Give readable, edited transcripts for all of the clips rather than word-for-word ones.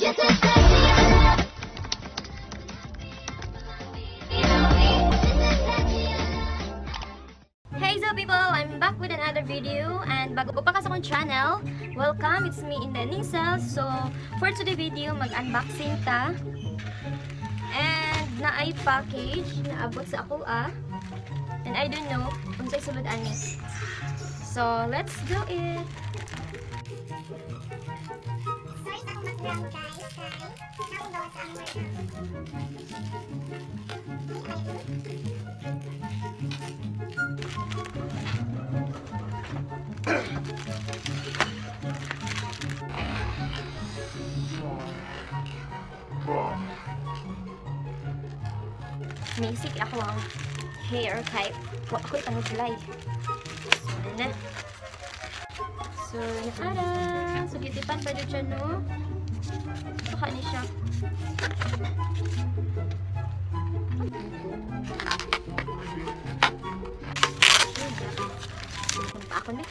Just a touch of your love. Just a touch of your love. Hey so people! I'm back with another video and bago pa ka sa akong channel, welcome! It's me, Inday Aningsel. So, for today's video, mag-unboxing ta. And naay package naabot sa ako ah. And I don't know unsay sulod ani. So, let's do it! Sorry sa akong background, guys, kay akong gawa sa among workout. Ay, Basic ako ang hair kay wa ako'y panudlay. So, na. So, naara. So, gitipan pa dyan siya, no? Saka ni siya. Ayun, pa ako na.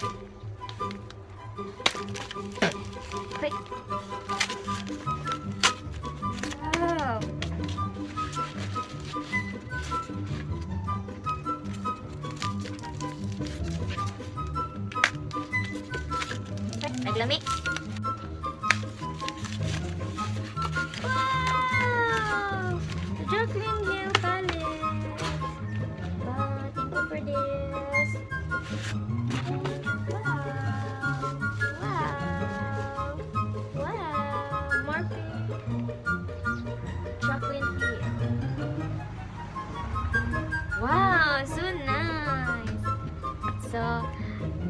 Wait. Wow! Naglami. Wow! The Jaclyn Hill palette. Wow, thank you for this. Wow! Wow! Wow! Morphe. Jaclyn Hill. Wow! So nice! So,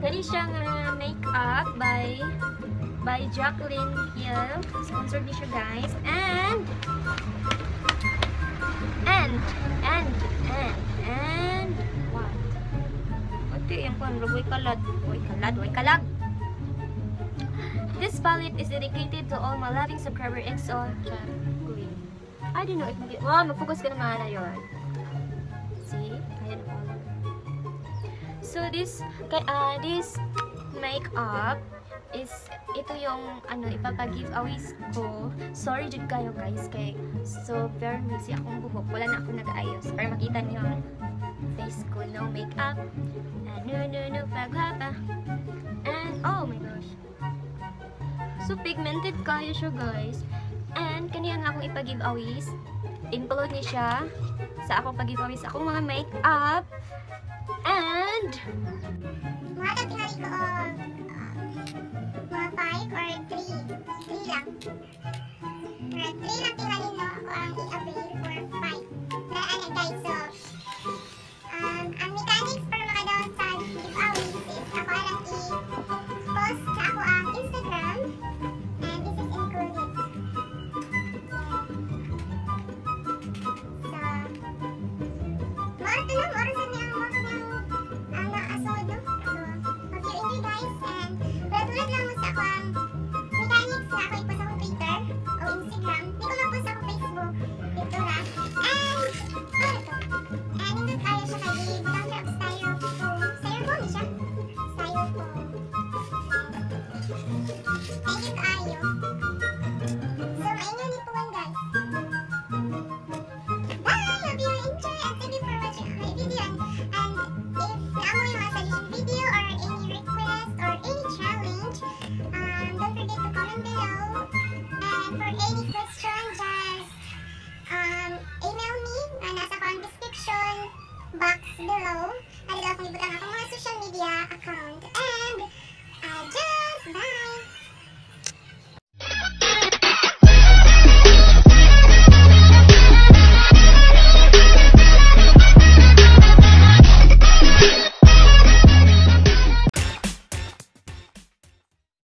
kani siya nga makeup by Jaclyn Hill. Sponsored ni siya, guys. And what? Ate, yung kwan, way kalad. Way kalad, way kalag. This palette is dedicated to all my loving subscriber XO Jaclyn. I don't know if mag wow, mag-focus ka naman na yun. See? Ayan ang color. So this makeup is ito yung ano ipapa-giveaways ko. Sorry jud kayo, guys, kay so very messy akong buhok. Wala na ako nag-ayos para makita niyo ang face ko, no makeup. No no no pagwapa. And oh my gosh. So pigmented kayo siya, guys. And kaniya nga akong ipa-giveaways. Include ni siya sa akong pag-giveaways sa akong mga makeup. And Mga tingali ko og mga 5 or 3. 3 lang. Or 3 lang tingali, no, ako ang i-avail or 5. Na ano, guys, so ang mechanics para makadaw sa giveaways is ako lang i-post sa ako ang Instagram and this is included. Yeah. So, mao to, no, mao sa niyang mao sa niyang ang naasod, no. So, hope you enjoy, guys, and tulad lang mo sa ako ang mechanics na ako i-post akong Twitter o Instagram. Di ko ma-post ako Facebook. Dito ra. And, ano to? And nindot kayo siya kay butang siya og styrofoam. Styrofoam ni siya? Styrofoam. Thank you kaayo. So, mainyo ni puwan, guys. Bye! Hope you enjoy and thank you for watching my video. And if naa moy mga suggestion video or any request or any challenge, don't forget to comment below. And for any question, just email me. Nasa ko ang description box below. At akong ibutang akong mga social media account.